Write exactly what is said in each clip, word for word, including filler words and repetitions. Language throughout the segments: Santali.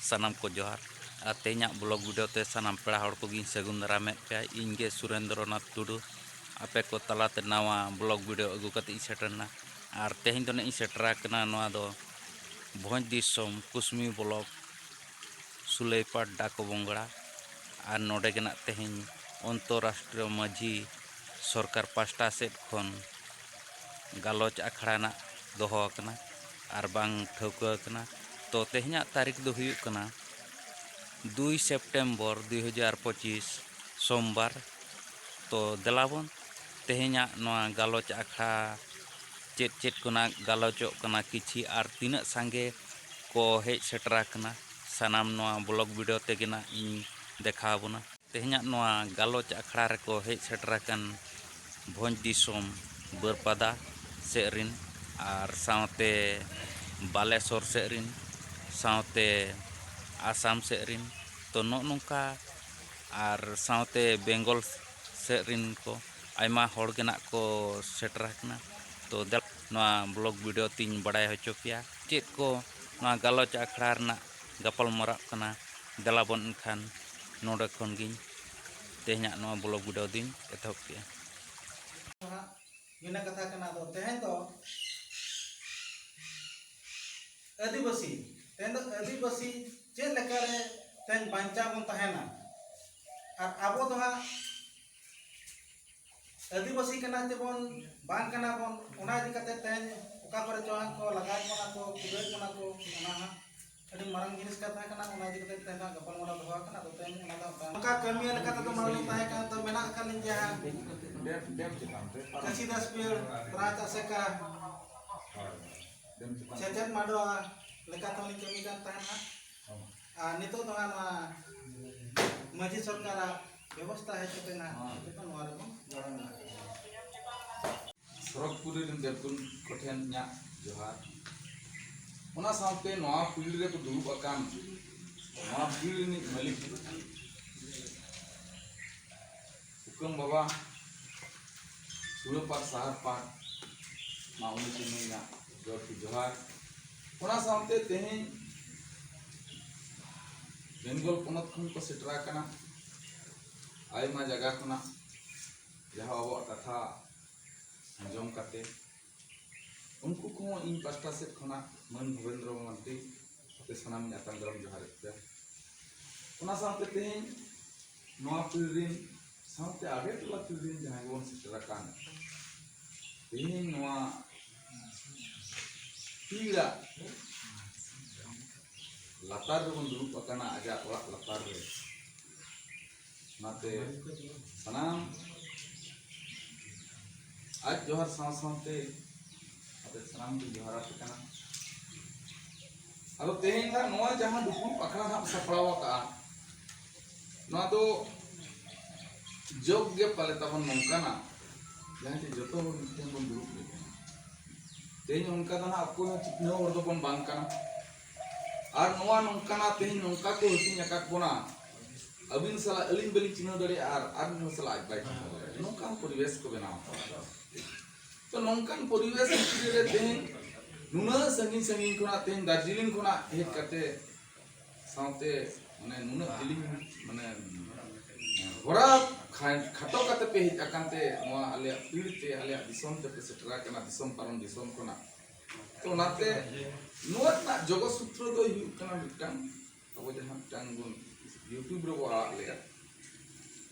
ᱥᱟᱱᱟᱢ ᱠᱚ ᱡᱚᱦᱟᱨ᱾ ᱟᱨ ᱛᱮᱦᱮᱧᱟᱜ ᱵᱞᱚᱜ ᱵᱷᱤᱰᱤᱭᱳ ᱛᱮ ᱥᱟᱱᱟᱢ ᱯᱮᱲᱟ ᱦᱚᱲ ᱠᱚᱜᱮᱧ ᱥᱟᱹᱜᱩᱱ ᱫᱟᱨᱟᱢᱮᱫ ᱯᱮᱭᱟ᱾ ᱤᱧ ᱜᱮ ᱥᱩᱨᱮᱱᱫᱨᱚᱱᱟᱛᱷ ᱴᱩᱰᱩ, ᱟᱯᱮ ᱠᱚ ᱛᱟᱞᱟᱛᱮ ᱱᱟᱣᱟ ᱵᱞᱚᱜ ᱵᱷᱤᱰᱤᱭᱳ ᱟᱹᱜᱩ ᱠᱟᱛᱮ ᱤᱧ ᱥᱮᱴᱮᱨᱱᱟ᱾ ᱟᱨ ᱛᱮᱦᱮᱧ ᱫᱚ ᱱᱟᱜ ᱤᱧ ᱥᱮᱴᱮᱨ ᱟᱠᱟᱱᱟ ᱱᱚᱣᱟ ᱫᱚ ᱵᱷᱚᱸᱡᱽ ᱫᱤᱥᱚᱢ ᱠᱩᱥᱢᱤ ᱵᱞᱚᱠ ᱥᱩᱞᱟᱹᱭᱯᱟᱲ ᱰᱟᱠᱚ ᱵᱚᱝᱜᱽᱲᱟ᱾ ᱟᱨ ᱱᱚᱰᱮ ᱜᱮ ᱱᱟᱜ ᱛᱮᱦᱮᱧ ᱚᱱᱛᱚᱨᱨᱟᱥᱴᱨᱤᱭᱚ ᱢᱟᱹᱡᱷᱤ ᱥᱚᱨᱠᱟᱨ ᱯᱟᱥᱴᱟ ᱥᱮᱫ ᱠᱷᱚᱱ ᱜᱟᱞᱚᱪ ᱟᱠᱷᱲᱟ ᱱᱟᱜ ᱫᱚᱦᱚ ᱟᱠᱟᱱᱟ ᱟᱨ ᱵᱟᱝ ᱴᱷᱟᱹᱣᱠᱟᱹ ᱟᱠᱟᱱᱟ᱾ ᱛᱚ ᱛᱮᱦᱮᱧᱟᱜ ᱛᱟᱹᱨᱤᱠᱷ ᱫᱚ ᱦᱩᱭᱩᱜ ᱠᱟᱱᱟ ᱫᱩᱭ ᱥᱮᱯᱴᱮᱢᱵᱚᱨ ᱫᱩᱭ ᱦᱟᱡᱟᱨ ᱯᱚᱸᱪᱤᱥ, ᱥᱳᱢᱵᱟᱨ᱾ ᱛᱚ ᱫᱮᱞᱟᱵᱚᱱ ᱛᱮᱦᱮᱧᱟᱜ ᱱᱚᱣᱟ ᱜᱟᱞᱚᱪ ᱟᱠᱷᱲᱟ ᱪᱮᱫ ᱪᱮᱫ ᱠᱚ ᱱᱟᱜ ᱜᱟᱞᱚᱪᱚᱜ ᱠᱟᱱᱟ ᱠᱤᱪᱷᱤ, ᱟᱨ ᱛᱤᱱᱟᱹᱜ ᱥᱟᱸᱜᱮ ᱠᱚ ᱦᱮᱡ ᱥᱮᱴᱮᱨ ᱟᱠᱟᱱᱟ, ᱥᱟᱱᱟᱢ ᱱᱚᱣᱟ ᱵᱞᱚᱜ ᱵᱷᱤᱰᱤᱭᱳ ᱛᱮᱜᱮ ᱱᱟᱜ ᱤᱧ ᱫᱮᱠᱷᱟᱣ ᱟᱵᱚᱱᱟ᱾ ᱛᱮᱦᱮᱧᱟᱜ ᱱᱚᱣᱟ ᱜᱟᱞᱚᱪ ᱟᱠᱷᱲᱟ ᱨᱮᱠᱚ ᱦᱮᱡ ᱥᱮᱴᱮᱨ ᱟᱠᱟᱱ ᱵᱷᱚᱸᱡᱽ ᱫᱤᱥᱚᱢ ᱵᱟᱹᱨᱯᱟᱫᱟ ᱥᱮᱫ ᱨᱤᱱ, ᱟᱨ ᱥᱟᱶᱛᱮ ᱵᱟᱞᱮᱥᱚᱨ ᱥᱮᱫ ᱨᱤᱱ, ᱥᱟᱶᱛᱮ ᱟᱥᱟᱢ ᱥᱮᱫ ᱨᱤᱱ, ᱛᱚ ᱱᱚᱜᱼᱚ ᱱᱚᱝᱠᱟ, ᱟᱨ ᱥᱟᱶᱛᱮ ᱵᱮᱝᱜᱚᱞ ᱥᱮᱫ ᱨᱤᱱ ᱠᱚ ᱟᱭᱢᱟ ᱦᱚᱲ ᱜᱮ ᱱᱟᱜ ᱠᱚ ᱥᱮᱴᱮᱨ ᱟᱠᱟᱱᱟ᱾ ᱛᱚ ᱫᱮᱞᱟ ᱱᱚᱣᱟ ᱵᱞᱚᱜ ᱵᱷᱤᱰᱤᱭᱳ ᱛᱤᱧ ᱵᱟᱲᱟᱭ ᱦᱚᱪᱚ ᱯᱮᱭᱟ ᱪᱮᱫ ᱠᱚ ᱱᱚᱣᱟ ᱜᱟᱞᱚᱪ ᱟᱠᱷᱲᱟ ᱨᱮᱱᱟᱜ ᱜᱟᱯᱟᱞ ᱢᱟᱨᱟᱜ ᱠᱟᱱᱟ᱾ ᱫᱮᱞᱟ ᱵᱚᱱ ᱮᱱᱠᱷᱟᱱ ᱱᱚᱰᱮ ᱠᱷᱚᱱ ᱜᱤᱧ ᱛᱮᱦᱮᱧᱟᱜ ᱱᱚᱣᱟ ᱵᱞᱚᱜ ᱵᱷᱤᱰᱤᱭᱳ ᱫᱚᱧ ᱮᱛᱚᱦᱚᱵ ᱠᱮᱜᱼᱟ᱾ ᱵᱤᱱᱟᱹ ᱠᱟᱛᱷᱟ ᱠᱟᱱᱟ᱾ ᱟᱫᱚ ᱛᱮᱦᱮᱧ ᱫᱚ ᱟᱹᱫᱤᱵᱟᱹᱥᱤ, ᱛᱮᱦᱮᱧ ᱫᱚ ᱟᱹᱫᱤᱵᱟᱹᱥᱤ ᱪᱮᱫ ᱞᱮᱠᱟᱨᱮ ᱛᱮᱦᱮᱧ ᱵᱟᱧᱪᱟᱣ ᱵᱚᱱ ᱛᱟᱦᱮᱱᱟ, ᱟᱨ ᱟᱵᱚ ᱫᱚ ᱦᱟᱸᱜ ᱟᱹᱫᱤᱵᱟᱹᱥᱤ ᱠᱟᱱᱟ ᱪᱮᱵᱚᱱ ᱵᱟᱝ ᱠᱟᱱᱟ ᱵᱚᱱ, ᱚᱱᱟ ᱤᱫᱤ ᱠᱟᱛᱮ ᱛᱮᱦᱮᱧ ᱚᱠᱟ ᱠᱚᱨᱮ ᱪᱚ ᱦᱟᱸᱜ ᱠᱚ ᱞᱟᱜᱟᱭᱮᱫ ᱵᱚᱱᱟ ᱠᱚ, ᱠᱷᱩᱫᱟᱹᱣᱮᱫ ᱵᱚᱱᱟ ᱠᱚ, ᱚᱱᱟ ᱦᱟᱸᱜ ᱟᱹᱰᱤ ᱢᱟᱨᱟᱝ ᱡᱤᱱᱤᱥ ᱠᱟᱛᱷᱟ ᱠᱟᱱᱟ᱾ ᱚᱱᱟ ᱤᱫᱤ ᱠᱟᱛᱮ ᱛᱮᱦᱮᱧ ᱫᱚ ᱦᱟᱸᱜ ᱜᱟᱯᱟᱞᱢᱟᱨᱟᱣ ᱫᱚᱦᱚ ᱟᱠᱟᱱᱟ᱾ ᱟᱫᱚ ᱛᱮᱦᱮᱧ ᱚᱱᱟ ᱫᱚ ᱦᱟᱸᱜ ᱵᱟᱝ ᱚᱱᱠᱟ ᱠᱟᱹᱢᱤᱭᱟᱹ ᱞᱮᱠᱟ ᱛᱮᱫᱚ ᱢᱟᱲᱟᱝ ᱞᱤᱧ ᱛᱟᱦᱮᱸ ᱠᱟᱱ, ᱛᱚ ᱢᱮᱱᱟᱜ ᱟᱠᱟᱫ ᱞᱤᱧ ᱜᱮᱭᱟ ᱦᱟᱸᱜ᱾ ᱰᱮᱢ, ᱰᱮᱢ ᱪᱮᱛᱟᱱ ᱨᱮ᱾ ᱠᱟᱹᱥᱤᱫᱟᱥ ᱯᱤᱲ, ᱵᱨᱟᱧᱪ ᱟᱥᱮᱠᱟ, ᱦᱳᱭ, ᱰᱮᱢ ᱪᱮᱛᱟᱱ ᱨᱮ᱾ ᱥᱮᱪᱮᱫ ᱢᱟᱰᱣᱟ ᱞᱮᱠᱟ ᱛᱮᱦᱚᱸ ᱞᱤᱧ ᱠᱟᱹᱢᱤ ᱠᱟᱱ ᱛᱟᱦᱮᱱᱟ᱾ ᱦᱚᱸ᱾ ᱟᱨ ᱱᱤᱛᱚᱜ ᱫᱚ ᱦᱟᱸᱜ ᱱᱚᱣᱟ ᱢᱟᱹᱡᱷᱤ ᱥᱚᱨᱠᱟᱨᱟᱜ ᱵᱮᱵᱚᱥᱛᱷᱟ ᱦᱮᱡ ᱠᱟᱛᱮ ᱱᱟᱦᱟᱜ ᱦᱚᱸ᱾ ᱱᱤᱛᱚᱜ ᱫᱚ ᱱᱚᱣᱟ ᱨᱮᱵᱚᱱ ᱜᱚᱲᱚ ᱢᱮᱱᱟᱜ ᱠᱟᱱᱟ᱾ ᱥᱚᱨᱚᱜᱽᱯᱩᱨᱤ ᱨᱮᱱ ᱫᱮᱵᱽᱜᱩᱱ ᱠᱚᱴᱷᱮᱱ ᱤᱧᱟᱹᱜ ᱡᱚᱦᱟᱨ᱾ ᱚᱱᱟ ᱥᱟᱶᱛᱮ ᱱᱚᱣᱟ field ᱨᱮᱠᱚ ᱫᱩᱲᱩᱵ ᱟᱠᱟᱱ ᱱᱚᱣᱟ field ᱨᱤᱱᱤᱡ ᱢᱟᱹᱞᱤᱠ ᱦᱩᱠᱟᱹᱢ ᱵᱟᱵᱟ, ᱥᱩᱲᱟᱹ ᱯᱟᱴ, ᱥᱟᱦᱟᱨ ᱯᱟᱴ, ᱢᱟ ᱩᱱᱤ ᱴᱷᱮᱱ ᱤᱧᱟᱹᱜ ᱡᱚᱦᱟᱨ ᱠᱤ ᱡᱚᱦᱟᱨ᱾ ᱚᱱᱟ ᱥᱟᱶᱛᱮ ᱛᱮᱦᱮᱧ ᱵᱮᱝᱜᱚᱞ ᱯᱚᱱᱚᱛ ᱠᱷᱚᱱ ᱠᱚ ᱥᱮᱴᱮᱨ ᱟᱠᱟᱱᱟ, ᱟᱭᱢᱟ ᱡᱟᱭᱜᱟ ᱠᱷᱚᱱᱟᱜ, ᱡᱟᱦᱟᱸ ᱟᱵᱚᱣᱟᱜ ᱠᱟᱛᱷᱟ ᱟᱸᱡᱚᱢ ᱠᱟᱛᱮ ᱩᱱᱠᱩ ᱠᱚᱦᱚᱸ ᱤᱧ ᱯᱟᱥᱴᱟ ᱥᱮᱫ ᱠᱷᱚᱱᱟᱜ ᱢᱟᱹᱱ ᱵᱷᱩᱵᱮᱱᱫᱨᱚ ᱢᱟᱱᱰᱤ ᱟᱯᱮ ᱥᱟᱱᱟᱢᱤᱧ ᱟᱛᱟᱝ ᱫᱟᱨᱟᱢ ᱡᱚᱦᱟᱨᱮᱫ ᱯᱮᱭᱟ᱾ ᱚᱱᱟ ᱥᱟᱶᱛᱮ ᱛᱮᱦᱮᱧ ᱱᱚᱣᱟ ᱯᱤᱲ ᱨᱤᱱ ᱥᱟᱶᱛᱮ ᱟᱰᱮ ᱴᱚᱞᱟ ᱯᱤᱲ ᱨᱤᱱ ᱡᱟᱦᱟᱸᱭ ᱜᱮᱵᱚᱱ ᱥᱮᱴᱮᱨ ᱟᱠᱟᱱ, ᱛᱮᱦᱮᱧ ᱱᱚᱣᱟ ᱯᱤᱲᱟᱜ ᱞᱟᱛᱟᱨ ᱨᱮᱵᱚᱱ ᱫᱩᱲᱩᱵ ᱟᱠᱟᱱᱟ, ᱟᱡᱟᱜ ᱚᱲᱟᱜ ᱞᱟᱛᱟᱨ ᱨᱮ᱾ ᱚᱱᱟᱛᱮ ᱥᱟᱱᱟᱢ ᱟᱡ ᱡᱚᱦᱟᱨ ᱥᱟᱶ ᱥᱟᱶᱛᱮ ᱟᱯᱮ ᱥᱟᱱᱟᱢ ᱠᱚ ᱡᱚᱦᱟᱨ ᱟᱯᱮ ᱠᱟᱱᱟ᱾ ᱟᱫᱚ ᱛᱮᱦᱮᱧ ᱦᱟᱸᱜ ᱱᱚᱣᱟ ᱡᱟᱦᱟᱸ ᱫᱩᱯᱲᱩᱵ ᱟᱠᱷᱲᱟ ᱦᱟᱸᱜ ᱥᱟᱯᱲᱟᱣ ᱟᱠᱟᱜᱼᱟ, ᱱᱚᱣᱟ ᱫᱚ ᱡᱚᱜᱽ ᱜᱮ ᱯᱟᱞᱮ ᱛᱟᱵᱚᱱ ᱱᱚᱝᱠᱟᱱᱟ, ᱡᱟᱦᱟᱸ ᱡᱮ ᱡᱚᱛᱚ ᱦᱚᱲ ᱢᱤᱫᱴᱷᱮᱱ ᱵᱚᱱ ᱫᱩᱲᱩᱵ ᱞᱮᱱᱟ᱾ ᱛᱮᱦᱮᱧ ᱚᱱᱠᱟ ᱫᱚ ᱦᱟᱸᱜ ᱚᱠᱚᱭ ᱦᱚᱸ ᱪᱤᱠᱷᱱᱟᱹᱣ ᱦᱚᱲ ᱫᱚᱵᱚᱱ ᱵᱟᱝ ᱠᱟᱱᱟ᱾ ᱟᱨ ᱱᱚᱣᱟ ᱱᱚᱝᱠᱟᱱᱟ, ᱛᱮᱦᱮᱧ ᱱᱚᱝᱠᱟ ᱠᱚ ᱦᱟᱹᱴᱤᱧ ᱟᱠᱟᱫ ᱵᱚᱱᱟ, ᱟᱹᱵᱤᱱ ᱥᱟᱞᱟᱜ ᱟᱹᱞᱤᱧ ᱵᱟᱹᱞᱤᱧ ᱪᱤᱱᱦᱟᱹᱣ ᱫᱟᱲᱮᱭᱟᱜᱼᱟ ᱟᱨ ᱟᱨ ᱢᱤᱫ ᱦᱚᱲ ᱥᱟᱞᱟᱜ ᱟᱡ ᱵᱟᱭ ᱪᱤᱱᱦᱟᱹᱣ ᱫᱟᱲᱮᱭᱟᱜᱼᱟ, ᱱᱚᱝᱠᱟᱱ ᱯᱚᱨᱤᱵᱮᱥ ᱠᱚ ᱵᱮᱱᱟᱣ ᱟᱠᱟᱫᱟ᱾ ᱛᱚ ᱱᱚᱝᱠᱟᱱ ᱯᱚᱨᱤᱵᱮᱥ ᱵᱷᱤᱛᱨᱤ ᱨᱮ ᱛᱮᱦᱮᱧ ᱱᱩᱱᱟᱹᱜ ᱥᱟᱺᱜᱤᱧ ᱥᱟᱺᱜᱤᱧ ᱠᱷᱚᱱᱟᱜ, ᱛᱮᱦᱮᱧ ᱫᱟᱨᱡᱤᱞᱤᱝ ᱠᱷᱚᱱᱟᱜ ᱦᱮᱡ ᱠᱟᱛᱮ ᱥᱟᱶᱛᱮ ᱢᱟᱱᱮ ᱱᱩᱱᱟᱹᱜ ᱡᱤᱞᱤᱧ ᱢᱟᱱᱮ ᱦᱚᱨᱟ ᱠᱷᱟ-, ᱠᱷᱟᱴᱚ ᱠᱟᱛᱮ ᱯᱮ ᱦᱮᱡ ᱟᱠᱟᱱ ᱛᱮ ᱱᱚᱣᱟ ᱟᱞᱮᱭᱟᱜ ᱯᱤᱲ ᱛᱮ ᱟᱞᱮᱭᱟᱜ ᱫᱤᱥᱚᱢ ᱛᱮᱯᱮ ᱥᱮᱴᱮᱨ ᱟᱠᱟᱱᱟ, ᱫᱤᱥᱚᱢ ᱯᱟᱨᱚᱢ ᱫᱤᱥᱚᱢ ᱠᱷᱚᱱᱟᱜ᱾ ᱛᱚ ᱚᱱᱟᱛᱮ ᱱᱚᱣᱟ ᱨᱮᱱᱟᱜ ᱡᱚᱜᱚ ᱥᱩᱛᱨᱚ ᱫᱚ ᱦᱩᱭᱩᱜ ᱠᱟᱱᱟ ᱢᱤᱫᱴᱟᱝ ᱟᱵᱚ ᱡᱟᱦᱟᱸ ᱢᱤᱫᱴᱟᱝ ᱵᱚᱱ YouTube ᱨᱮᱵᱚ ᱟᱲᱟᱜ ᱞᱮᱫᱟ,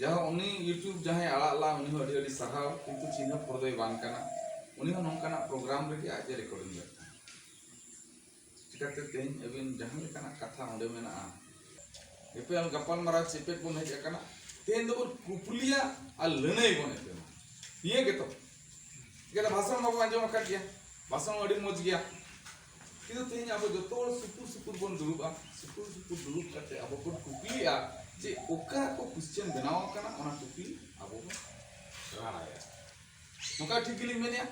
ᱡᱟᱦᱟᱸ ᱩᱱᱤ YouTube ᱡᱟᱦᱟᱸᱭ ᱟᱲᱟᱜ ᱞᱟ, ᱩᱱᱤ ᱦᱚᱸ ᱟᱹᱰᱤ ᱟᱹᱰᱤ ᱥᱟᱨᱦᱟᱣ, ᱠᱤᱱᱛᱩ ᱪᱤᱱᱦᱟᱹᱯ ᱦᱚᱲ ᱫᱚᱭ ᱵᱟᱝ ᱠᱟᱱᱟ᱾ ᱩᱱᱤ ᱦᱚᱸ ᱱᱚᱝᱠᱟᱱᱟᱜ ᱯᱨᱳᱜᱨᱟᱢ ᱨᱮᱜᱮ ᱟᱡ ᱮ ᱨᱮᱠᱚᱨᱰᱤᱝ ᱞᱮᱫ ᱛᱟᱦᱮᱸᱫ᱾ ᱪᱤᱠᱟᱹᱛᱮ ᱛᱮᱦᱮᱧ ᱟᱹᱵᱤᱱ ᱡᱟᱦᱟᱸ ᱞᱮᱠᱟᱱᱟᱜ ᱠᱟᱛᱷᱟ ᱚᱸᱰᱮ ᱢᱮᱱᱟᱜᱼᱟ, ᱮᱯᱮᱢ ᱜᱟᱯᱟᱞᱢᱟᱨᱟᱣ ᱪᱮᱯᱮᱫ ᱵᱚᱱ ᱦᱮᱡ ᱟᱠᱟᱱᱟ, ᱛᱮᱦᱮᱧ ᱫᱚᱵᱚᱱ ᱠᱩᱯᱞᱤᱭᱟ ᱟᱨ ᱞᱟᱹᱱᱟᱹᱭ ᱵᱚᱱ ᱮᱯᱮᱢᱟ᱾ ᱱᱤᱭᱟᱹ ᱜᱮᱛᱚ᱾ ᱪᱤᱠᱟᱹᱛᱮ ᱵᱷᱟᱥᱚᱱ ᱢᱟᱵᱚᱱ ᱟᱸᱡᱚᱢ ᱟᱠᱟᱫ ᱜᱮᱭᱟ, ᱵᱷᱟᱥᱚᱱ ᱟᱹᱰᱤ ᱢᱚᱡᱽ ᱜᱮᱭᱟ, ᱠᱤᱱᱛᱩ ᱛᱮᱦᱮᱧ ᱟᱵᱚ ᱡᱚᱛᱚ ᱦᱚᱲ ᱥᱩᱯᱩᱨ ᱥᱩᱯᱩᱨ ᱵᱚᱱ ᱫᱩᱲᱩᱵᱼᱟ, ᱥᱩᱯᱩᱨ ᱥᱩᱯᱩᱨ ᱫᱩᱲᱩᱵ ᱠᱟᱛᱮ ᱟᱵᱚ ᱵᱚᱱ ᱠᱩᱠᱞᱤᱜᱼᱟ ᱡᱮ ᱚᱠᱟ ᱠᱚ ᱠᱚᱥᱪᱮᱱ ᱵᱮᱱᱟᱣ ᱟᱠᱟᱱᱟ, ᱚᱱᱟ ᱠᱩᱠᱞᱤ ᱟᱵᱚ ᱵᱚᱱ ᱨᱟᱲᱟᱭᱟ᱾ ᱱᱚᱝᱠᱟ ᱴᱷᱤᱠ ᱜᱮᱞᱤᱧ ᱢᱮᱱᱮᱜᱼᱟ?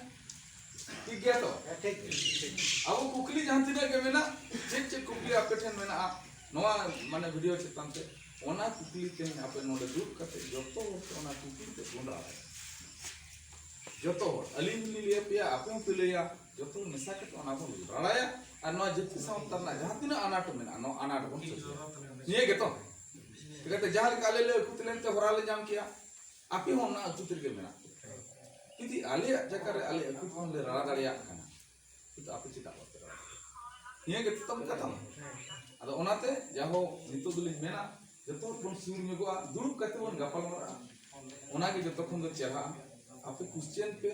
ᱴᱷᱤᱠ ᱜᱮᱭᱟ ᱛᱚ? ᱦᱮᱸ, ᱴᱷᱤᱠ, ᱴᱷᱤᱠ, ᱴᱷᱤᱠ᱾ ᱟᱵᱚ ᱠᱩᱠᱞᱤ ᱡᱟᱦᱟᱸ ᱛᱤᱱᱟᱹᱜ ᱜᱮ ᱢᱮᱱᱟᱜ, ᱪᱮᱫ ᱪᱮᱫ ᱠᱩᱠᱞᱤ ᱟᱯᱮ ᱴᱷᱮᱱ ᱢᱮᱱᱟᱜᱼᱟ ᱱᱚᱣᱟ ᱢᱟᱱᱮ ᱵᱷᱤᱰᱤᱭᱳ ᱪᱮᱛᱟᱱ ᱛᱮ, ᱚᱱᱟ ᱠᱩᱠᱞᱤ ᱛᱮᱦᱮᱧ ᱟᱯᱮ ᱱᱚᱰᱮ ᱫᱩᱲᱩᱵ ᱠᱟᱛᱮ ᱡᱚᱛᱚ ᱦᱚᱲ ᱛᱮ ᱚᱱᱟ ᱠᱩᱠᱞᱤ ᱛᱮ ᱵᱚᱱ ᱨᱟᱲᱟᱭᱟ᱾ ᱡᱚᱛᱚ ᱦᱚᱲ, ᱟᱹᱞᱤᱧ ᱦᱚᱸᱞᱤᱧ ᱞᱟᱹᱭ ᱟᱯᱮᱭᱟ, ᱟᱯᱮ ᱦᱚᱸᱯᱮ ᱞᱟᱹᱭᱟ, ᱡᱚᱛᱚ ᱦᱚᱲ ᱢᱮᱥᱟ ᱠᱟᱛᱮ ᱚᱱᱟ ᱵᱚᱱ ᱨᱟᱲᱟᱭᱟ᱾ ᱟᱨ ᱱᱚᱣᱟ ᱡᱟᱹᱛᱤ ᱥᱟᱶᱛᱟ ᱨᱮᱱᱟᱜ ᱡᱟᱦᱟᱸ ᱛᱤᱱᱟᱹᱜ ᱟᱱᱟᱴ ᱢᱮᱱᱟᱜᱼᱟ, ᱱᱚᱣᱟ ᱟᱱᱟᱴ ᱵᱚᱱ ᱥᱚᱡᱷᱮᱭᱟ᱾ ᱱᱤᱭᱟᱹ ᱜᱮᱛᱚ? ᱪᱤᱠᱟᱹᱛᱮ ᱡᱟᱦᱟᱸ ᱞᱮᱠᱟ ᱟᱞᱮ ᱞᱮ ᱟᱹᱠᱩᱛ ᱞᱮᱱᱛᱮ ᱦᱚᱨᱟ ᱞᱮ ᱧᱟᱢ ᱠᱮᱭᱟ, ᱟᱯᱮ ᱦᱚᱸ ᱚᱱᱟ ᱟᱹᱠᱩᱛ ᱨᱮᱜᱮ ᱢᱮᱱᱟᱜ ᱯᱮᱭᱟ᱾ ᱡᱩᱫᱤ ᱟᱞᱮᱭᱟᱜ ᱡᱟᱭᱜᱟ ᱨᱮ ᱟᱞᱮ ᱟᱹᱠᱩᱛ ᱠᱷᱚᱱ ᱞᱮ ᱨᱟᱲᱟ ᱫᱟᱲᱮᱭᱟᱜ ᱠᱟᱱᱟ, ᱠᱤᱱᱛᱩ ᱟᱯᱮ ᱪᱮᱫᱟᱜ ᱵᱟᱯᱮ ᱨᱟᱲᱟ ᱫᱟᱲᱮᱭᱟᱜᱼᱟ? ᱱᱤᱭᱟᱹ ᱜᱮ ᱛᱟᱵᱚᱱ ᱠᱟᱛᱷᱟ ᱢᱟ᱾ ᱟᱫᱚ ᱚᱱᱟᱛᱮ ᱡᱟᱦᱳ ᱱᱤᱛᱚᱜ ᱫᱚᱞᱤᱧ ᱢᱮᱱᱟ, ᱡᱚᱛᱚ ᱦᱚᱲ ᱵᱚᱱ ᱥᱩᱨ ᱧᱚᱜᱚᱜᱼᱟ, ᱫᱩᱲᱩᱵ ᱠᱟᱛᱮ ᱵᱚᱱ ᱜᱟᱯᱟᱞ ᱢᱟᱨᱟᱜᱼᱟ, ᱚᱱᱟᱜᱮ ᱡᱚᱛᱚ ᱠᱷᱚᱱ ᱫᱚ ᱪᱮᱦᱨᱟᱜᱼᱟ᱾ ᱟᱯᱮ ᱠᱩᱥᱪᱮᱱ ᱯᱮ,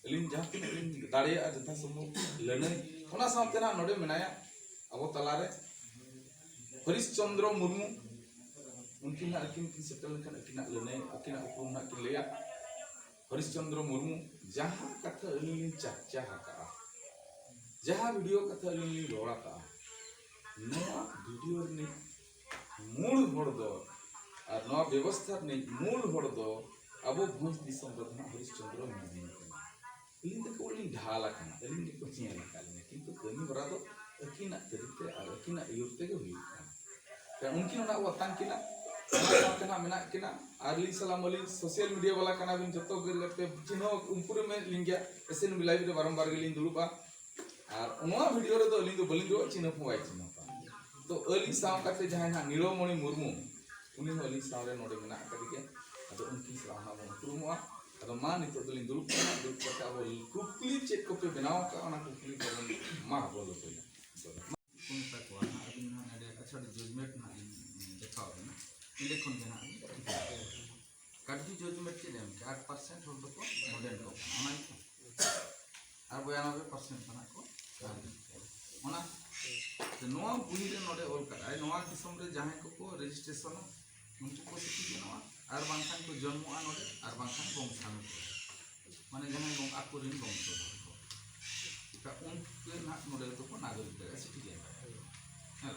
ᱟᱹᱞᱤᱧ ᱡᱟᱦᱟᱸ ᱛᱤᱱᱟᱹᱜ ᱞᱤᱧ ᱫᱟᱲᱮᱭᱟᱜᱼᱟ ᱡᱚᱛᱷᱟᱥᱚᱢᱵᱷᱚᱵ ᱞᱟᱹᱱᱟᱹᱭ᱾ ᱚᱱᱟ ᱥᱟᱶᱛᱮ ᱱᱟᱜ ᱱᱚᱰᱮ ᱢᱮᱱᱟᱭᱟ ᱟᱵᱚ ᱛᱟᱞᱟᱨᱮ ᱦᱚᱨᱤᱥ ᱪᱚᱱᱫᱨᱚ ᱢᱩᱨᱢᱩ, ᱩᱱᱠᱤᱱ ᱱᱟᱜ ᱟᱹᱠᱤᱱ ᱠᱤᱱ ᱥᱮᱴᱮᱨ ᱞᱮᱱᱠᱷᱟᱱ ᱟᱹᱠᱤᱱᱟᱜ ᱞᱟᱹᱱᱟᱹᱭ, ᱟᱹᱠᱤᱱᱟᱜ ᱩᱯᱨᱩᱢ ᱱᱟᱜ ᱠᱤᱱ ᱞᱟᱹᱭᱟ᱾ ᱦᱚᱨᱤᱥ ᱪᱚᱱᱫᱨᱚ ᱢᱩᱨᱢᱩ, ᱡᱟᱦᱟᱸ ᱠᱟᱛᱷᱟ ᱟᱹᱞᱤᱧ ᱞᱤᱧ ᱪᱟᱨᱪᱟ ᱟᱠᱟᱫᱼᱟ, ᱡᱟᱦᱟᱸ ᱵᱷᱤᱰᱤᱭᱳ ᱠᱟᱛᱷᱟ ᱟᱹᱞᱤᱧ ᱞᱤᱧ ᱨᱚᱲ ᱟᱠᱟᱫᱼᱟ, ᱱᱚᱣᱟ ᱵᱷᱤᱰᱤᱭᱳ ᱨᱤᱱᱤᱡ ᱢᱩᱞ ᱦᱚᱲ ᱫᱚ ᱟᱨ ᱱᱚᱣᱟ ᱵᱮᱵᱚᱥᱛᱷᱟ ᱨᱤᱱᱤᱡ ᱢᱩᱞ ᱦᱚᱲ ᱫᱚ ᱟᱵᱚ ᱵᱷᱚᱸᱡᱽ ᱫᱤᱥᱚᱢ ᱨᱮᱫᱚ ᱦᱟᱸᱜ ᱦᱚᱨᱤᱥ ᱪᱚᱱᱫᱨᱚ ᱢᱩᱨᱢᱩ ᱠᱟᱱᱟ᱾ ᱟᱹᱞᱤᱧ ᱫᱚᱠᱚ ᱞᱤᱧ ᱰᱷᱟᱞ ᱟᱠᱟᱱᱟ, ᱟᱹᱞᱤᱧ ᱜᱮᱠᱚ ᱧᱮᱞ ᱟᱠᱟᱫ ᱞᱤᱧᱟ, ᱠᱤᱱᱛᱩ ᱠᱟᱹᱢᱤ ᱦᱚᱨᱟ ᱫᱚ ᱟᱹᱠᱤᱱᱟᱜ ᱛᱟᱹᱨᱤ ᱛᱮ ᱟᱨ ᱟᱹᱠᱤᱱᱟᱜ ᱟᱹᱭᱩᱨ ᱛᱮᱜᱮ ᱦᱩᱭᱩᱜ ᱠᱟᱱᱟ᱾ ᱠᱷᱟᱱ ᱩᱱᱠᱤᱱ ᱚᱱᱟ ᱠᱚ ᱟᱛᱟᱝ ᱠᱤᱱᱟ, ᱚᱱᱟ ᱥᱟᱶᱛᱮ ᱱᱟᱜ ᱢᱮᱱᱟᱜ ᱠᱤᱱᱟ᱾ ᱟᱨ ᱟᱹᱞᱤᱧ ᱥᱟᱞᱟᱜ ᱢᱟᱹᱞᱤᱧ ᱥᱳᱥᱟᱞ ᱢᱤᱰᱤᱭᱟ ᱵᱟᱞᱟ ᱠᱟᱱᱟ ᱵᱤᱱ, ᱡᱚᱛᱚ ᱜᱮ ᱞᱮᱯᱮ ᱪᱤᱱᱦᱟᱹᱣ ᱩᱱᱠᱩ ᱨᱮ ᱢᱮᱱᱟᱜ ᱞᱤᱧ ᱜᱮᱭᱟ, ᱮᱥ ᱮᱱ ᱵᱤ ᱞᱟᱭᱤᱵᱷ ᱨᱮ ᱵᱟᱨᱚᱢᱵᱟᱨ ᱜᱮᱞᱤᱧ ᱫᱩᱲᱩᱵᱼᱟ᱾ ᱟᱨ ᱱᱚᱣᱟ ᱵᱷᱤᱰᱤᱭᱳ ᱨᱮᱫᱚ ᱟᱹᱞᱤᱧ ᱫᱚ ᱵᱟᱹᱞᱤᱧ ᱫᱩᱲᱩᱵᱼᱟ, ᱪᱤᱱᱦᱟᱹᱯ ᱦᱚᱸ ᱵᱟᱭ ᱪᱤᱱᱦᱟᱹᱯᱟ᱾ ᱛᱚ ᱟᱹᱞᱤᱧ ᱥᱟᱶ ᱠᱟᱛᱮ ᱡᱟᱦᱟᱸᱭ ᱦᱟᱸᱜ ᱱᱤᱲᱚᱢᱚᱬᱤ ᱢᱩᱨᱢᱩ, ᱩᱱᱤ ᱦᱚᱸ ᱟᱹᱞᱤᱧ ᱥᱟᱶ ᱨᱮ ᱱᱚᱰᱮ ᱢᱮᱱᱟᱜ ᱟᱠᱟᱫᱮ ᱜᱮᱭᱟ᱾ ᱟᱫᱚ ᱩᱱᱠᱤᱱ ᱥᱟᱞᱟᱜ ᱦᱚᱸ ᱵᱚᱱ ᱩᱯᱨᱩᱢᱚᱜᱼᱟ᱾ ᱟᱫᱚ ᱢᱟ ᱱᱤᱛᱚᱜ ᱫᱚᱞᱤᱧ ᱫᱩᱲᱩᱵ ᱠᱟᱱᱟ, ᱫᱩᱲᱩᱵ ᱠᱟᱛᱮ ᱟᱵᱚ ᱠᱩᱠᱞᱤ ᱪᱮᱫ ᱠᱚᱯᱮ ᱵᱮᱱᱟᱣ ᱟᱠᱟᱫᱼᱟ, ᱚᱱᱟ ᱠᱩᱠᱞᱤ ᱛᱟᱵᱚᱱ ᱢᱟ ᱵᱚᱱ ᱞᱟᱹᱯᱟᱹᱭᱟ᱾ ᱠᱚ ᱢᱮᱛᱟ ᱠᱚᱣᱟ ᱱᱟᱦᱟᱜ, ᱟᱹᱵᱤᱱ ᱱᱟᱦᱟᱜ ᱱᱚᱰᱮ ᱟᱪᱷᱟᱲ ᱡᱟᱡᱽᱢᱮᱱᱴ ᱱᱟᱦᱟᱜ ᱞᱤᱧ ᱫᱮᱠᱷᱟᱣ ᱟᱵᱤᱱᱟ, ᱮᱸᱰᱮ ᱠᱷᱚᱱ ᱜᱮ ᱱᱟᱦᱟᱜ ᱵᱤᱱ ᱴᱷᱤᱠᱟᱹᱭᱟ᱾ ᱠᱟᱰᱡᱩ ᱡᱟᱡᱽᱢᱮᱱᱴ ᱪᱮᱫ ᱮᱢ ᱠᱮᱫ? ᱟᱴ ᱯᱟᱨᱥᱮᱱᱴ ᱦᱚᱲ ᱫᱚᱠᱚ ᱢᱚᱰᱮᱱ ᱠᱚ ᱠᱟᱱᱟ, ᱚᱱᱟ ᱜᱮᱛᱚ? ᱟᱨ ᱵᱚᱭᱟᱱᱚᱵᱵᱳᱭ ᱯᱟᱨᱥᱮᱱᱴ ᱫᱚ ᱱᱟᱦᱟᱜ ᱠᱚ ᱜᱟᱱ ᱠᱚᱣᱟ᱾ ᱚᱱᱟ ᱱᱚᱣᱟ ᱵᱩᱦᱤ ᱨᱮ ᱱᱚᱰᱮ ᱚᱞ ᱠᱟᱫᱟᱭ, ᱱᱚᱣᱟ ᱫᱤᱥᱚᱢ ᱨᱮ ᱡᱟᱦᱟᱸᱭ ᱠᱚᱠᱚ ᱨᱮᱡᱤᱥᱴᱨᱮᱥᱚᱱᱚᱜ, ᱩᱱᱠᱩ ᱠᱚ ᱥᱤᱴᱤᱡᱮᱱᱚᱜᱼᱟ, ᱟᱨ ᱵᱟᱝᱠᱷᱟᱱ ᱠᱚ ᱡᱚᱱᱢᱚᱜᱼᱟ ᱱᱚᱰᱮ, ᱟᱨ ᱵᱟᱝᱠᱷᱟᱱ ᱵᱚᱝᱥᱟᱱᱩ ᱠᱚ, ᱢᱟᱱᱮ ᱡᱟᱦᱟᱸᱭ ᱵᱚᱝ-, ᱟᱠᱚᱨᱮᱱ ᱵᱚᱝᱥᱚᱫᱷᱚᱨ ᱠᱚ, ᱮᱱᱠᱷᱟᱱ ᱩᱱᱠᱩ ᱜᱮ ᱱᱟᱦᱟᱜ ᱱᱚᱰᱮ ᱫᱚᱠᱚ ᱱᱟᱜᱚᱨᱤᱠ ᱫᱟᱲᱮᱭᱟᱜᱼᱟ, ᱥᱤᱴᱤᱡᱮᱱ ᱫᱟᱲᱮᱭᱟᱜᱼᱟ᱾ ᱦᱮᱸ᱾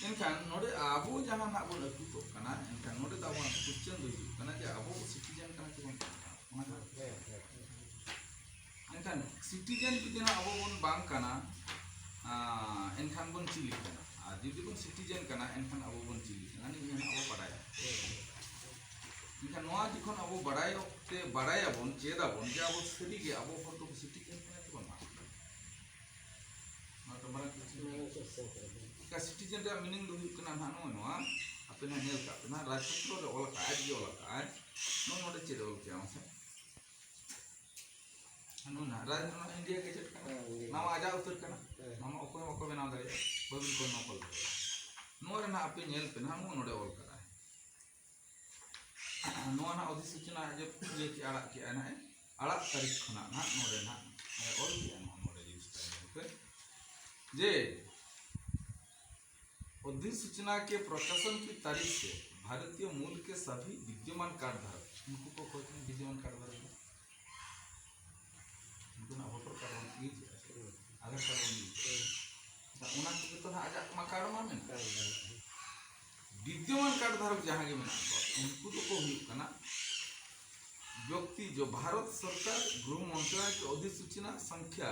ᱮᱱᱠᱷᱟᱱ ᱱᱚᱰᱮ ᱟᱵᱚ ᱡᱟᱦᱟᱸ ᱱᱟᱦᱟᱜ ᱵᱚᱱ ᱟᱹᱠᱩᱛᱚᱜ ᱠᱟᱱᱟ, ᱮᱱᱠᱷᱟᱱ ᱱᱚᱰᱮ ᱫᱚ ᱟᱵᱚᱣᱟᱜ ᱠᱚᱥᱪᱮᱱ ᱫᱚ ᱦᱤᱡᱩᱜ ᱠᱟᱱᱟ ᱡᱮ ᱟᱵᱚ ᱥᱤᱴᱤᱡᱮᱱ ᱠᱟᱱᱟ ᱪᱮ ᱵᱟᱝ ᱠᱟᱱᱟ? ᱚᱱᱟ ᱠᱟᱱᱟ᱾ ᱮᱱᱠᱷᱟᱱ ᱥᱤᱴᱤᱡᱮᱱ ᱡᱩᱫᱤ ᱱᱟᱦᱟᱜ ᱟᱵᱚ ᱵᱚᱱ ᱵᱟᱝ ᱠᱟᱱᱟ, ᱟᱸ, ᱮᱱᱠᱷᱟᱱ ᱵᱚᱱ ᱪᱤᱞᱤ ᱠᱟᱱᱟ? ᱟᱨ ᱡᱩᱫᱤ ᱵᱚᱱ ᱥᱤᱴᱤᱡᱮᱱ ᱠᱟᱱᱟ, ᱮᱱᱠᱷᱟᱱ ᱟᱵᱚ ᱵᱚᱱ ᱪᱤᱞᱤ ᱠᱟᱱᱟ? ᱱᱤᱭᱟᱹ ᱱᱟᱦᱟᱜ ᱟᱵᱚ ᱵᱟᱰᱟᱭᱟ᱾ ᱮᱱᱠᱷᱟᱱ ᱱᱚᱣᱟ ᱡᱚᱠᱷᱚᱱ ᱟᱵᱚ ᱵᱟᱰᱟᱭᱚᱜ ᱛᱮ, ᱵᱟᱰᱟᱭᱟᱵᱚᱱ, ᱪᱮᱫᱟᱵᱚᱱ ᱡᱮ ᱟᱵᱚ ᱥᱟᱹᱨᱤᱜᱮ ᱟᱵᱚ ᱦᱚᱲ ᱫᱚᱵᱚ ᱥᱤᱴᱤᱡᱮᱱ ᱠᱟᱱᱟ ᱪᱮ ᱵᱟᱝᱟ? ᱢᱟᱨᱟᱝ ᱠᱤᱪᱷᱩ᱾ ᱢᱟᱨᱟᱝ ᱠᱤᱪᱷᱩ᱾ ᱮᱱᱠᱷᱟᱱ citizen ᱨᱮᱭᱟᱜ meaning ᱫᱚ ᱦᱩᱭᱩᱜ ᱠᱟᱱᱟ ᱱᱟᱦᱟᱜ ᱱᱚᱜᱼᱚᱭ ᱱᱚᱣᱟ, ᱟᱯᱮ ᱱᱟᱦᱟᱜ ᱧᱮᱞ ᱠᱟᱜ ᱯᱮ ᱱᱟᱦᱟᱜ, ᱨᱟᱡᱽᱯᱚᱛᱨᱚ ᱨᱮ ᱚᱞ ᱟᱠᱟᱫ, ᱟᱡ ᱜᱮ ᱚᱞ ᱟᱠᱟᱫ ᱟᱭ᱾ ᱱᱚᱜᱼᱚ ᱱᱚᱰᱮ ᱪᱮᱫ ᱮ ᱚᱞ ᱠᱮᱜᱼᱟ ᱢᱟᱥᱮ? ᱱᱚᱣᱟ ᱱᱟᱦᱟᱜ ᱨᱟᱡᱽ, ᱱᱚᱣᱟ India Gazette ᱠᱟᱱᱟ᱾ ᱦᱮᱸ, India ᱱᱚᱣᱟ ᱟᱡᱟᱜ ᱩᱛᱟᱹᱨ ᱠᱟᱱᱟ᱾ ᱦᱮᱸ᱾ ᱱᱚᱣᱟ ᱚᱠᱚᱭ ᱦᱚᱸ ᱵᱟᱠᱚ ᱵᱮᱱᱟᱣ ᱫᱟᱲᱮᱭᱟᱜᱼᱟ, ᱵᱟᱹᱵᱤᱱ ᱠᱚ ᱱᱚᱠᱚᱞ ᱫᱟᱲᱮᱭᱟᱜᱼᱟ᱾ ᱱᱚᱣᱟ ᱨᱮ ᱱᱟᱦᱟᱜ ᱟᱯᱮ ᱧᱮᱞ ᱯᱮ ᱱᱟᱦᱟᱜ, ᱱᱚᱜᱼᱚ ᱱᱚᱰᱮ ᱚᱞ ᱠᱟᱫᱟᱭ᱾ ᱱᱚᱣᱟ ᱱᱟᱦᱟᱜ ᱚᱫᱷᱤᱥᱩᱪᱚᱱᱟ ᱟᱡ ᱤᱭᱟᱹ ᱠᱮ-, ᱟᱲᱟᱜ ᱠᱮᱜᱼᱟ ᱱᱟᱦᱟᱜ, ᱟᱲᱟᱜ ᱛᱟᱹᱨᱤᱠᱷ ᱠᱷᱚᱱᱟᱜ ᱱᱟᱦᱟᱜ ᱱᱚᱰᱮ ᱱᱟᱦᱟᱜ ᱚᱞ ᱠᱮᱜᱼᱟ, ᱱᱚᱣᱟ ᱱᱚᱰᱮ ᱡᱤᱱᱤᱥ ᱛᱟᱭ ᱧᱮᱞ ᱯᱮ ᱡᱮ ᱚᱫᱷᱤᱥᱩᱪᱚᱱᱟ ᱠᱮ ᱯᱨᱚᱠᱟᱥᱚᱱ ᱠᱤ ᱛᱟᱨᱤᱠᱷ ᱥᱮ ᱵᱷᱟᱨᱚᱛᱤᱭᱚ ᱢᱩᱞ ᱠᱮ ᱥᱟᱵᱷᱤ ᱵᱤᱫᱽᱭᱚᱢᱟᱱ ᱠᱟᱨᱰ ᱫᱷᱟᱨᱚᱠ, ᱩᱱᱠᱩ ᱠᱚ ᱚᱠᱚᱭ ᱠᱟᱱᱟ ᱵᱤᱫᱽᱭᱚᱢᱟᱱ ᱠᱟᱨᱰ ᱫᱷᱟᱨᱚᱠ ᱫᱚ? ᱩᱱᱠᱩ ᱱᱟᱜ ᱵᱷᱳᱴᱟᱨ ᱠᱟᱨᱰ ᱵᱚᱱ ᱤᱭᱩᱡᱽ ᱮᱫᱟ, ᱟᱫᱷᱟᱨ ᱠᱟᱨᱰ ᱵᱚᱱ ᱤᱭᱩᱡᱽ ᱮᱫᱟ᱾ ᱚᱱᱟ ᱠᱚᱜᱮ ᱛᱚ ᱱᱟᱜ ᱟᱡᱟᱜ ᱢᱟ ᱠᱟᱨᱰ ᱢᱟ ᱢᱮᱱᱟᱜ᱾ ᱵᱤᱫᱽᱭᱚᱢᱟᱱ ᱠᱟᱨᱰ ᱫᱷᱟᱨᱚᱠ ᱡᱟᱦᱟᱸ ᱜᱮ ᱢᱮᱱᱟᱜ ᱠᱚᱣᱟ, ᱩᱱᱠᱩ ᱫᱚᱠᱚ ᱦᱩᱭᱩᱜ ᱠᱟᱱᱟ ᱵᱮᱠᱛᱤ ᱡᱚ ᱵᱷᱟᱨᱚᱛ ᱥᱚᱨᱠᱟᱨ ᱜᱨᱚᱦ ᱢᱚᱱᱛᱨᱟᱞᱚᱭ ᱠᱮ ᱚᱫᱷᱤᱥᱩᱪᱚᱱᱟ ᱥᱚᱝᱠᱷᱭᱟ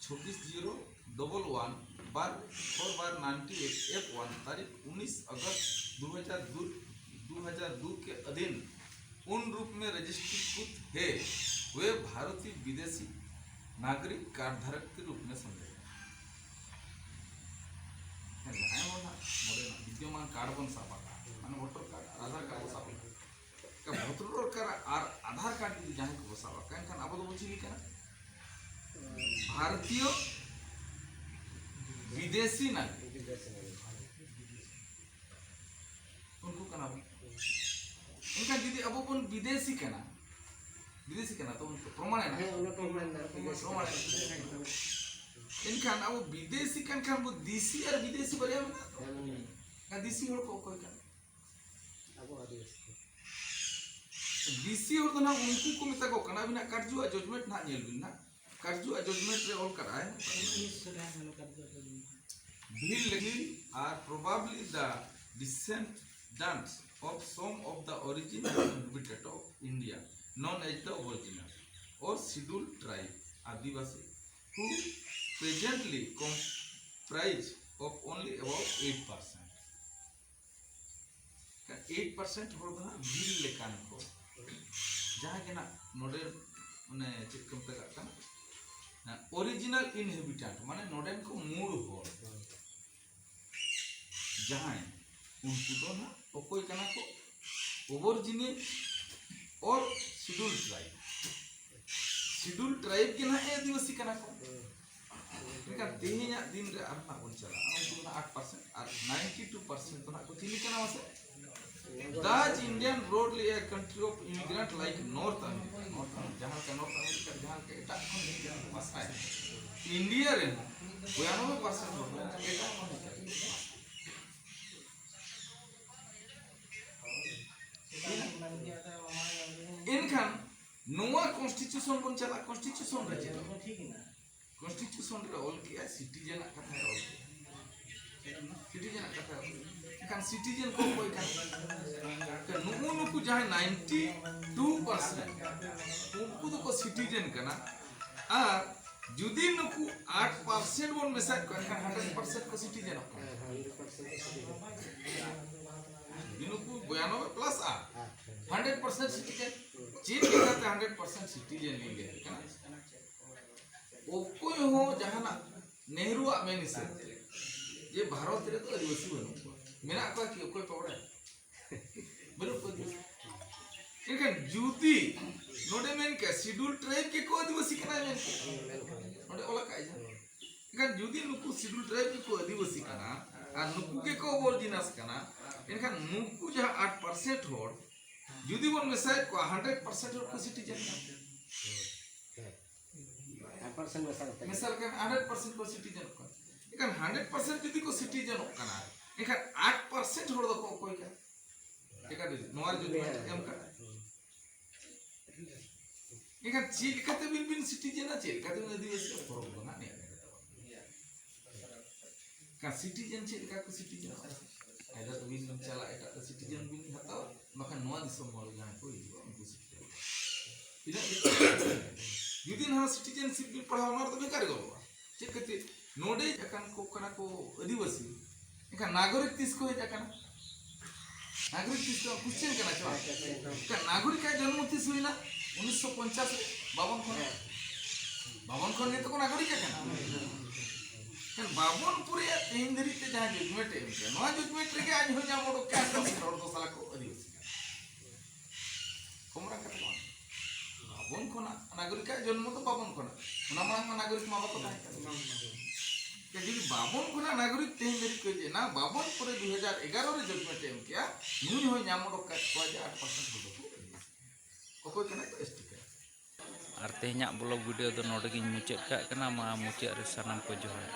ᱪᱷᱚᱵᱵᱤᱥ ᱡᱤᱨᱳ ᱰᱚᱵᱚᱞ ᱣᱟᱱ ᱵᱟᱨ ᱯᱷᱳᱨ ᱵᱟᱨ ᱱᱟᱭᱤᱱᱴᱤ ᱮᱭᱤᱴ ᱮᱯᱷ ᱣᱟᱱ ᱛᱟᱹᱨᱤᱠᱷ ᱩᱱᱤᱥ ᱟᱜᱚᱥᱴ ᱫᱩ ᱦᱟᱡᱟᱨ ᱫᱩ, ᱫᱩ ᱦᱟᱡᱟᱨ ᱫᱩ ᱠᱮ ᱟᱫᱷᱤᱱ ᱩᱱ ᱨᱩᱯ ᱢᱮ ᱨᱮᱡᱤᱥᱴᱨᱤᱠᱩᱛ ᱦᱮ ᱣᱮ ᱵᱷᱟᱨᱚᱛᱤ ᱵᱤᱫᱮᱥᱤ ᱱᱟᱜᱚᱨᱤᱠ ᱠᱟᱨᱰ ᱫᱷᱟᱨᱚᱠ ᱠᱮ ᱨᱩᱯ ᱢᱮ ᱥᱚᱱᱫᱮᱦ᱾ ᱦᱮᱸ, ᱡᱟᱦᱟᱸᱭ ᱦᱚᱲ ᱱᱟᱜ ᱱᱚᱰᱮᱱᱟᱜ ᱵᱤᱫᱽᱭᱚᱢᱟᱱ ᱠᱟᱨᱰ ᱵᱚᱱ ᱥᱟᱵ ᱟᱠᱟᱫᱼᱟ, ᱢᱟᱱᱮ ᱵᱷᱳᱴᱟᱨ ᱠᱟᱨᱰ ᱟᱨ ᱟᱫᱷᱟᱨ ᱠᱟᱨᱰ ᱵᱚᱱ ᱥᱟᱵ ᱟᱠᱟᱫᱼᱟ, ᱮᱱᱠᱷᱟᱱ ᱵᱷᱳᱴᱟᱨ ᱠᱟᱨᱰ ᱟᱨ ᱟᱫᱷᱟᱨ ᱠᱟᱨᱰ ᱡᱩᱫᱤ ᱡᱟᱦᱟᱸᱭ ᱠᱚ ᱵᱚᱱ ᱥᱟᱵ ᱟᱠᱟᱫᱼᱟ, ᱮᱱᱠᱷᱟᱱ ᱟᱵᱚ ᱫᱚᱵᱚᱱ ᱪᱤᱞᱤ ᱠᱟᱱᱟ? ᱵᱷᱟᱨᱚᱛᱤᱭᱚ ᱵᱤᱫᱮᱥᱤ ᱱᱟᱜᱚᱨᱤᱠ᱾ ᱩᱱᱠᱩ ᱠᱟᱱᱟ ᱵᱚᱱ᱾ ᱮᱱᱠᱷᱟᱱ ᱡᱩᱫᱤ ᱟᱵᱚ ᱵᱚᱱ ᱵᱤᱫᱮᱥᱤ ᱠᱟᱱᱟ, ᱵᱤᱫᱮᱥᱤ ᱠᱟᱱᱟ ᱛᱚ ᱩᱱᱠᱩ ᱯᱨᱚᱢᱟᱱ ᱮᱱᱟ᱾ ᱦᱮᱸ, ᱚᱱᱟ ᱯᱨᱚᱢᱟᱱ ᱮᱱᱟ, ᱵᱤᱫᱮᱥᱤ ᱯᱨᱚᱢᱟᱱ ᱠᱟᱱᱟ᱾ ᱮᱱᱟ᱾ ᱮᱱᱠᱷᱟᱱ ᱟᱵᱚ ᱵᱤᱫᱮᱥᱤ ᱠᱟᱱ ᱠᱷᱟᱱ ᱵᱚ ᱫᱤᱥᱤ ᱟᱨ ᱵᱤᱫᱮᱥᱤ ᱵᱟᱨᱭᱟ ᱢᱮᱱᱟᱜᱼᱟ ᱛᱚ᱾ ᱦᱮᱸ᱾ ᱮᱱᱠᱷᱟᱱ ᱫᱤᱥᱤ ᱦᱚᱲ ᱠᱚ ᱚᱠᱚᱭ ᱠᱟᱱᱟ? ᱟᱵᱚ ᱟᱹᱫᱤᱵᱟᱹᱥᱤ ᱠᱚ᱾ ᱫᱤᱥᱤ ᱦᱚᱲ ᱫᱚ ᱱᱟᱦᱟᱜ ᱩᱱᱠᱩ ᱠᱚ ᱢᱮᱛᱟ ᱠᱚ ᱠᱟᱱᱟ, ᱟᱹᱵᱤᱱᱟᱜ ᱠᱟᱨᱡᱩᱣᱟᱜ judgment ᱱᱟᱦᱟᱜ ᱧᱮᱞ ᱵᱤᱱ ᱱᱟᱦᱟᱜ᱾ ᱠᱟᱨᱡᱩᱣᱟᱜ judgment ᱨᱮ ᱚᱞ ᱠᱟᱫᱟᱭ, ᱵᱷᱤᱞ ᱞᱮᱠᱤᱱ are probably the descendants of some of the original inhabitant of India, known as the aboriginal or scheduled tribe, Adivasi, who presently comprise of only about eight percent. Eight percent ᱦᱚᱲ ᱫᱚ ᱦᱟᱸᱜ ᱵᱷᱤᱞ ᱞᱮᱠᱟᱱ ᱠᱚ, ᱡᱟᱦᱟᱸᱭ ᱜᱮ ᱦᱟᱸᱜ ᱱᱚᱰᱮ ᱚᱱᱮ ᱪᱮᱫ ᱠᱚ ᱢᱮᱛᱟᱜ ᱠᱟᱱᱟ, ᱚᱨᱤᱡᱤᱱᱟᱞ ᱤᱱᱦᱮᱵᱤᱴᱮᱱᱴ ᱢᱟᱱᱮ ᱱᱚᱰᱮᱱ ᱠᱚ ᱢᱩᱲ ᱦᱚᱲ ᱡᱟᱦᱟᱸᱭ, ᱩᱱᱠᱩ ᱫᱚ ᱱᱟᱜ ᱚᱠᱚᱭ ᱠᱟᱱᱟ ᱠᱚ? ᱚᱵᱚᱨᱡᱤᱱᱤᱥ ᱚᱨ ᱥᱤᱰᱩᱞ ᱴᱨᱟᱭᱤᱵᱽ᱾ ᱥᱤᱰᱩᱞ ᱴᱨᱟᱭᱤᱵᱽ ᱜᱮ ᱱᱟᱜ ᱟᱹᱫᱤᱵᱟᱹᱥᱤ ᱠᱟᱱᱟ ᱠᱚ᱾ ᱢᱮᱱᱠᱷᱟᱱ ᱛᱮᱦᱮᱧᱟᱜ ᱫᱤᱱ ᱨᱮ ᱟᱨ ᱱᱟᱜ ᱵᱚᱱ ᱪᱟᱞᱟᱜᱼᱟ, ᱩᱱᱠᱩ ᱫᱚ ᱱᱟᱜ ᱟᱴ ᱯᱟᱨᱥᱮᱱᱴ ᱟᱨ ᱱᱟᱭᱤᱱᱴᱤ ᱴᱩ ᱯᱟᱨᱥᱮᱱᱴ ᱫᱚ ᱱᱟᱜ ᱠᱚ ᱪᱤᱞᱤ ᱠᱟᱱᱟ ᱢᱟᱥᱮ? The Indian road lay a country of immigrant like North America, North America, ᱡᱟᱦᱟᱸ ᱞᱮᱠᱟ North America ᱡᱟᱦᱟᱸ ᱞᱮᱠᱟ ᱮᱴᱟᱜ ᱠᱷᱚᱱ ᱦᱮᱡ ᱠᱟᱛᱮ ᱵᱟᱥᱟᱭ, ᱤᱱᱰᱤᱭᱟ ᱨᱮᱦᱚᱸ ᱵᱤᱨᱟᱱᱚᱵᱵᱳᱭ ᱯᱟᱨᱥᱮᱱᱴ ᱦᱚᱲ ᱫᱚ ᱮᱴᱟᱜ ᱠᱷᱚᱱ ᱦᱮᱡ ᱠᱟᱛᱮ ᱵᱟᱥᱟᱭ᱾ ᱮᱱᱠᱷᱟᱱ ᱱᱚᱣᱟ ᱠᱚᱱᱥᱴᱤᱴᱤᱭᱩᱥᱚᱱ ᱵᱚᱱ ᱪᱟᱞᱟᱜᱼᱟ, ᱠᱚᱱᱥᱴᱤᱴᱤᱭᱩᱥᱚᱱ ᱨᱮ ᱪᱮᱫ? ᱠᱚᱱᱥᱴᱤᱴᱤᱭᱩᱥᱚᱱ ᱨᱮ ᱚᱞ ᱠᱮᱜᱼᱟ, ᱥᱤᱴᱤᱡᱮᱱ ᱟᱜ ᱠᱟᱛᱷᱟᱭ ᱚᱞ ᱠᱮᱜᱼᱟ᱾ ᱥᱤᱴᱤᱡᱮᱱ ᱟᱜ ᱠᱟᱛᱷᱟᱭ ᱚᱞ ᱠᱮᱜᱼᱟ᱾ ᱮᱱᱠᱷᱟᱱ ᱥᱤᱴᱤᱡᱮᱱ ᱠᱚ ᱚᱠᱚᱭ ᱠᱟᱱᱟ? ᱱᱩᱜᱩ ᱱᱩᱠᱩ ᱡᱟᱦᱟᱸᱭ ᱱᱟᱭᱤᱱᱴᱤ ᱴᱩ ᱯᱟᱨᱥᱮᱱᱴ, ᱩᱱᱠᱩ ᱫᱚᱠᱚ ᱥᱤᱴᱤᱡᱮᱱ ᱠᱟᱱᱟ᱾ ᱟᱨ ᱡᱩᱫᱤ ᱱᱩᱠᱩ ᱟᱴ ᱯᱟᱨᱥᱮᱱᱴ ᱵᱚᱱ ᱢᱮᱥᱟᱭᱮᱫ ᱠᱚᱣᱟ, ᱮᱱᱠᱷᱟᱱ ᱦᱟᱱᱰᱨᱮᱰ ᱯᱟᱨᱥᱮᱱᱴ ᱠᱚ ᱥᱤᱴᱤᱡᱮᱱᱚᱜ ᱠᱟᱱᱟ᱾ ᱡᱩᱫᱤ ᱱᱩᱠᱩ ᱵᱤᱨᱟᱱᱚᱵᱵᱳᱭ ᱯᱞᱟᱥ ᱟᱴ, ᱦᱟᱱᱰᱨᱮᱰ ᱯᱟᱨᱥᱮᱱᱴ ᱥᱤᱴᱤᱡᱮᱱ᱾ ᱪᱮᱫ ᱞᱮᱠᱟᱛᱮ ᱦᱟᱱᱰᱨᱮᱰ ᱯᱟᱨᱥᱮᱱᱴ ᱥᱤᱴᱤᱡᱮᱱ ᱞᱤᱧ ᱞᱟᱹᱭ ᱠᱟᱱᱟ? ᱚᱠᱚᱭ ᱦᱚᱸ ᱡᱟᱦᱟᱱᱟᱜ ᱱᱮᱦᱨᱩᱣᱟᱜ ᱢᱮᱱ ᱦᱤᱥᱟᱹᱵ ᱛᱮ ᱡᱮ ᱵᱷᱟᱨᱚᱛ ᱨᱮᱫᱚ ᱟᱹᱫᱤᱵᱟᱹᱥᱤ ᱵᱟᱹᱱᱩᱜ ᱠᱚᱣᱟ, ᱢᱮᱱᱟᱜ ᱠᱚᱣᱟ ᱠᱤ? ᱚᱠᱚᱭ ᱯᱮ ᱵᱟᱲᱟᱭᱟ? ᱵᱟᱹᱱᱩᱜ ᱠᱚᱣᱟ ᱟᱹᱫᱤᱵᱟᱹᱥᱤ᱾ ᱮᱱᱠᱷᱟᱱ ᱡᱩᱫᱤ ᱱᱚᱰᱮ ᱢᱮᱱ ᱠᱮᱭᱟ ᱥᱤᱰᱩᱞ ᱴᱨᱟᱭᱤᱵᱽ ᱜᱮᱠᱚ ᱟᱹᱫᱤᱵᱟᱹᱥᱤ ᱠᱟᱱᱟ, ᱢᱮᱱ ᱠᱮᱭᱟ, ᱱᱚᱰᱮ ᱚᱞ ᱟᱠᱟᱫ ᱡᱟᱦᱟᱸ᱾ ᱮᱱᱠᱷᱟᱱ ᱡᱩᱫᱤ ᱱᱩᱠᱩ ᱥᱤᱰᱩᱞ ᱴᱨᱟᱭᱤᱵᱽ ᱜᱮᱠᱚ ᱟᱹᱫᱤᱵᱟᱹᱥᱤ ᱠᱟᱱᱟ ᱟᱨ ᱱᱩᱠᱩ ᱜᱮᱠᱚ ᱚᱵᱚᱨᱡᱤᱱᱟᱥ ᱠᱟᱱᱟ, ᱮᱱᱠᱷᱟᱱ ᱱᱩᱠᱩ ᱡᱟᱦᱟᱸ ᱟᱴ ᱯᱟᱨᱥᱮᱱᱴ ᱦᱚᱲ ᱡᱩᱫᱤ ᱵᱚᱱ ᱢᱮᱥᱟᱭᱮᱫ ᱠᱚᱣᱟ, ᱦᱟᱱᱰᱨᱮᱰ ᱯᱟᱨᱥᱮᱱᱴ ᱦᱚᱲ ᱠᱚ ᱥᱤᱴᱤᱡᱮᱱ ᱠᱟᱱᱟ᱾ ᱟᱴ ᱯᱟᱨᱥᱮᱱᱴ ᱢᱮᱥᱟ ᱠᱟᱛᱮ᱾ ᱢᱮᱥᱟ ᱞᱮᱠᱷᱟᱱ ᱦᱟᱱᱰᱨᱮᱰ ᱯᱟᱨᱥᱮᱱᱴ ᱠᱚ ᱥᱤᱴᱤᱡᱮᱱᱚᱜ ᱠᱟᱱᱟ᱾ ᱮᱱᱠᱷᱟᱱ ᱦᱟᱱᱰᱨᱮᱰ ᱯᱟᱨᱥᱮᱱᱴ ᱡᱩᱫᱤ ᱠᱚ ᱥᱤᱴᱤᱡᱮᱱᱚᱜ ᱠᱟᱱᱟ, ᱮᱱᱠᱷᱟᱱ ᱟᱴ ᱯᱟᱨᱥᱮᱱᱴ ᱦᱚᱲ ᱫᱚᱠᱚ ᱚᱠᱚᱭ ᱠᱟᱱᱟ? ᱪᱮᱠᱟ ᱫᱤ-, ᱱᱚᱣᱟ ᱨᱮ ᱡᱩᱫᱤ ᱵᱚᱱ ᱮᱢ ᱠᱟᱜᱼᱟ᱾ ᱮᱱᱠᱷᱟᱱ ᱪᱮᱫ ᱞᱮᱠᱟᱛᱮ ᱵᱤᱱ, ᱵᱤᱱ ᱥᱤᱴᱤᱡᱮᱱᱟ, ᱪᱮᱫ ᱞᱮᱠᱟᱛᱮ ᱵᱤᱱ ᱟᱹᱫᱤᱵᱟᱹᱥᱤ ᱯᱚᱨᱚᱵᱽ ᱫᱚ ᱱᱟᱜ ᱱᱤᱭᱟᱹ ᱠᱟᱛᱷᱟ ᱛᱟᱵᱚᱱ᱾ ᱮᱱᱠᱷᱟᱱ ᱥᱤᱴᱤᱡᱮᱱ ᱪᱮᱫ ᱞᱮᱠᱟ ᱠᱚ ᱥᱤᱴᱤᱡᱮᱱᱚᱜᱼᱟ? ᱟᱭᱫᱟᱨ ᱟᱹᱵᱤᱱ ᱵᱤᱱ ᱪᱟᱞᱟᱜᱼᱟ, ᱮᱴᱟᱜ ᱨᱮ ᱥᱤᱴᱤᱡᱮᱱ ᱵᱤᱱ ᱦᱟᱛᱟᱣᱟ, ᱵᱟᱠᱷᱟᱱ ᱱᱚᱣᱟ ᱫᱤᱥᱚᱢ ᱦᱚᱲ ᱡᱟᱦᱟᱸᱭ ᱠᱚ ᱦᱤᱡᱩᱜᱼᱟ, ᱩᱱᱠᱩ ᱥᱤᱴᱤᱡᱮᱱ᱾ ᱛᱤᱱᱟᱹᱜ ᱫᱤᱱ? ᱡᱩᱫᱤ ᱱᱟᱦᱟᱜ ᱥᱤᱴᱤᱡᱮᱱᱥᱤᱯ ᱵᱤᱱ ᱯᱟᱲᱦᱟᱣᱟ, ᱚᱱᱟ ᱨᱮᱫᱚ ᱵᱷᱮᱜᱟᱨ ᱜᱚᱫᱚᱜᱼᱟ᱾ ᱪᱮᱫ ᱠᱷᱟᱹᱛᱤᱨ? ᱱᱚᱰᱮ ᱟᱠᱟᱱ ᱠᱚ ᱠᱟᱱᱟ ᱠᱚ ᱟᱹᱫᱤᱵᱟᱹᱥᱤ, ᱮᱱᱠᱷᱟᱱ ᱱᱟᱜᱚᱨᱤᱠ ᱛᱤᱥ ᱠᱚ ᱦᱮᱡ ᱟᱠᱟᱱᱟ? ᱱᱟᱜᱚᱨᱤᱠ ᱛᱤᱥ ᱠᱚ ᱠᱩᱥᱪᱮᱱ ᱠᱟᱱᱟ ᱪᱮ ᱵᱟᱝ? ᱮᱱᱠᱷᱟᱱ ᱱᱟᱜᱚᱨᱤᱠᱟᱜ ᱡᱚᱱᱢᱚ ᱛᱤᱥ ᱦᱩᱭᱱᱟ? ᱩᱱᱤᱥᱥᱚ ᱯᱚᱧᱪᱟᱥ ᱨᱮ, ᱵᱟᱵᱚᱱ ᱠᱷᱚᱱ᱾ ᱵᱟᱵᱚᱱ ᱠᱷᱚᱱ ᱱᱤᱛᱚᱜ ᱠᱚ ᱱᱟᱜᱚᱨᱤᱠ ᱟᱠᱟᱱᱟ᱾ ᱠᱷᱟᱱ ᱵᱟᱵᱚᱱ ᱯᱩᱨᱤᱭᱟᱜ ᱛᱮᱦᱮᱧ ᱫᱷᱟᱹᱨᱤᱡ ᱛᱮ ᱡᱟᱦᱟᱸ ᱡᱟᱡᱽᱢᱮᱱᱴ ᱮ ᱮᱢ ᱠᱮᱜᱼᱟ, ᱱᱚᱣᱟ ᱡᱟᱡᱽᱢᱮᱱᱴ ᱨᱮᱜᱮ ᱟᱡ ᱦᱚᱸ ᱧᱟᱢ ᱚᱰᱚᱠ ᱠᱮᱜᱼᱟ ᱟᱴᱷᱟᱥ ᱦᱚᱲ ᱫᱚ ᱥᱟᱞᱟ ᱠᱚ ᱟᱹᱫᱤᱵᱟᱹᱥᱤ ᱠᱟᱱᱟ᱾ ᱠᱚᱢᱨᱟᱝ ᱠᱟᱛᱷᱟ ᱠᱚ ᱵᱟᱝ᱾ ᱵᱟᱵᱚᱱ ᱠᱷᱚᱱᱟᱜ ᱱᱟᱜᱚᱨᱤᱠᱟᱜ ᱡᱚᱱᱢᱚ ᱫᱚ ᱵᱟᱵᱚᱱ ᱠᱷᱚᱱᱟᱜ, ᱚᱱᱟ ᱢᱟᱲᱟᱝ ᱢᱟ ᱱᱟᱜᱚᱨᱤᱠ ᱢᱟ ᱵᱟᱠᱚ ᱛᱟᱦᱮᱸ ᱠᱟᱱᱟ᱾ ᱡᱩᱫᱤ ᱵᱟᱵᱚᱱ ᱠᱷᱚᱱᱟᱜ ᱱᱟᱜᱚᱨᱤᱠ ᱛᱮᱦᱮᱧ ᱫᱷᱟᱹᱨᱤᱡ ᱠᱚ ᱡᱮ ᱱᱟ ᱵᱟᱵᱚᱱ ᱯᱩᱨᱤ ᱫᱩ ᱦᱟᱡᱟᱨ ᱮᱜᱟᱨᱚ ᱨᱮ ᱡᱟᱡᱽᱢᱮᱱᱴ ᱮ ᱮᱢ ᱠᱮᱜᱼᱟ, ᱱᱩᱭ ᱦᱚᱸᱭ ᱧᱟᱢ ᱚᱰᱚᱠ ᱠᱟᱜ ᱠᱚᱣᱟ ᱡᱮ ᱟᱴ ᱯᱟᱨᱥᱮᱱᱴ ᱦᱚᱲ ᱫᱚᱠᱚ ᱟᱹᱫᱤᱵᱟᱹᱥᱤ᱾ ᱚᱠᱚᱭ ᱠᱟᱱᱟᱭ ᱫᱚ ᱮᱥ ᱴᱤ ᱠᱟᱱᱟᱭ᱾ ᱟᱨ ᱛᱮᱦᱮᱧᱟᱜ ᱵᱞᱚᱜ ᱵᱷᱤᱰᱤᱭᱳ ᱫᱚ ᱱᱚᱰᱮ ᱜᱤᱧ ᱢᱩᱪᱟᱹᱫ ᱠᱟᱜ ᱠᱟᱱᱟ᱾ ᱢᱟ ᱢᱩᱪᱟᱹᱫ ᱨᱮ ᱥᱟᱱᱟᱢ ᱠᱚ ᱡᱚᱦᱟᱨ᱾